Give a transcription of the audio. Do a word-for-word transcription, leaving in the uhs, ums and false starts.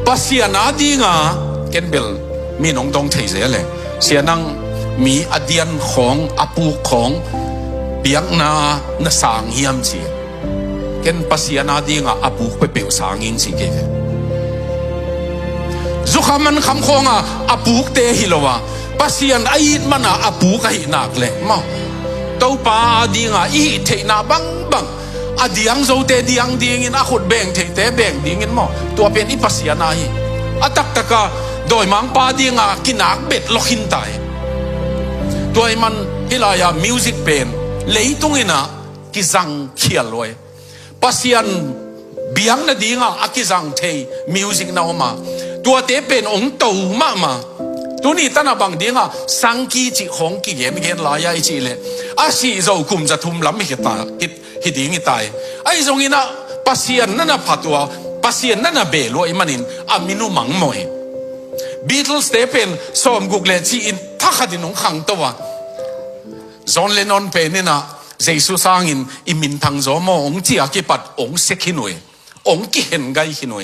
Pasian a dinga ken bel mi nong dong thei zel e. Sia nang mi a dian khawng, a puk khawng, biakna na sang hiam ci. Ken Pasian a dinga a puk peuhpeuh sang ing ci kei ve. Zukham man kham khawnga a pukte hi lo a, Pasian a it mana a puk ahih nak leh maw, Topa a dinga i hih theihna bangbang, a diang zote diang dingin, a khut beng theite beng dingin maw, tua pen i Pasian a hi. A taktaka dawimangpa dinga kinak bet lawkhin tai. Tua i man hih lai-a music pen leitung inah kizang khial luai. Pasian biakna dinga a kizang thei music na om a, tuate pen ong to mahmah. Tuni tana bang dinga sangki cih khawng kigengen lai-a i cih leh a sih zo kum za thum lam hi ta, hi, hi ding hi tai. Ahi zongin ah Pasian nana phatua, Pasian nana behlua i manin a min uh mangmawh hi. Beatles te pen sawmguk le cih in thakhatin ong khangto a, John Lennon pen inah Jesu sangin i minthang zaw maw ong ci a kipat ong sek hi nuai, ong kihen gai hi nuai.